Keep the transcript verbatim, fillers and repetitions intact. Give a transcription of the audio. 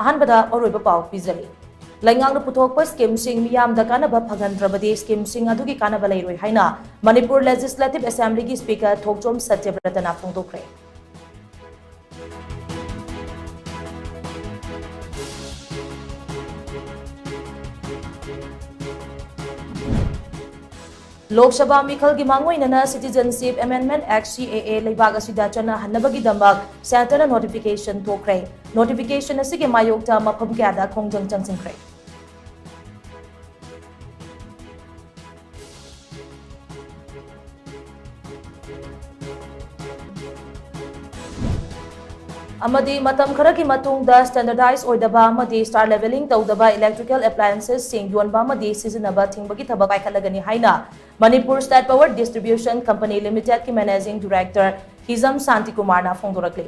ꯑꯍꯥꯟꯕꯗ ꯑꯔꯣꯏꯕ ꯄꯥꯎ ꯄꯤꯖꯔꯤ꯫ ꯂꯩꯉꯥꯛꯅ ꯄꯨꯊꯣꯛꯄ scheme ꯁꯤꯡ ꯃꯤꯌꯥꯝꯗ ꯀꯥꯟꯅꯕ ꯐꯪꯍꯟꯗ꯭ꯔꯕꯗꯤ scheme ꯁꯤꯡ ꯑꯗꯨꯒꯤ ꯀꯥꯟꯅꯕ ꯂꯩꯔꯣꯏ ꯍꯥꯏꯅ ꯃꯅꯤꯄꯨꯔ Legislative Assembly ꯒꯤ Speaker ꯊꯣꯛꯆꯣꯝ ꯁꯇ꯭ꯌꯕ꯭ꯔꯇꯅ ꯐꯣꯡꯗꯣꯛꯈ꯭ꯔꯦ꯫ ꯂꯣꯛ ꯁꯚꯥ ꯃꯤꯈꯜꯒꯤ ꯃꯥꯡꯑꯣꯏꯅꯅ Citizenship Amendment Act, C A A, ꯂꯩꯕꯥꯛ ꯑꯁꯤꯗ ꯆꯠꯅꯍꯟꯅꯕꯒꯤꯗꯃꯛ centre ꯅ notification ꯊꯣꯛꯈ꯭ꯔꯦ꯫ Notification ꯑꯁꯤꯒꯤ ꯃꯥꯌꯣꯛꯇ ꯃꯐꯝ ꯀꯌꯥꯗ ꯈꯣꯡꯖꯪ ꯆꯪꯁꯤꯟꯈ꯭ꯔꯦ꯫ ꯑꯃꯗꯤ ꯃꯇꯝ ꯈꯔꯒꯤ ꯃꯇꯨꯡꯗ standardise ꯑꯣꯏꯗꯕ ꯑꯃꯗꯤ star labelling ꯇꯧꯗꯕ electrical appliances ꯁꯤꯡ ꯌꯣꯟꯕ ꯑꯃꯗꯤ ꯁꯤꯖꯤꯟꯅꯕ ꯊꯤꯡꯕꯒꯤ ꯊꯕꯛ ꯄꯥꯏꯈꯠꯂꯒꯅꯤ ꯍꯥꯏꯅ Manipur State Power Distribution Company Limited ꯀꯤ Managing Director ꯍꯤꯖꯝ ꯁꯥꯟꯇꯤꯀꯨꯃꯥꯔꯅ ꯐꯣꯡꯗꯣꯔꯛꯂꯤ꯫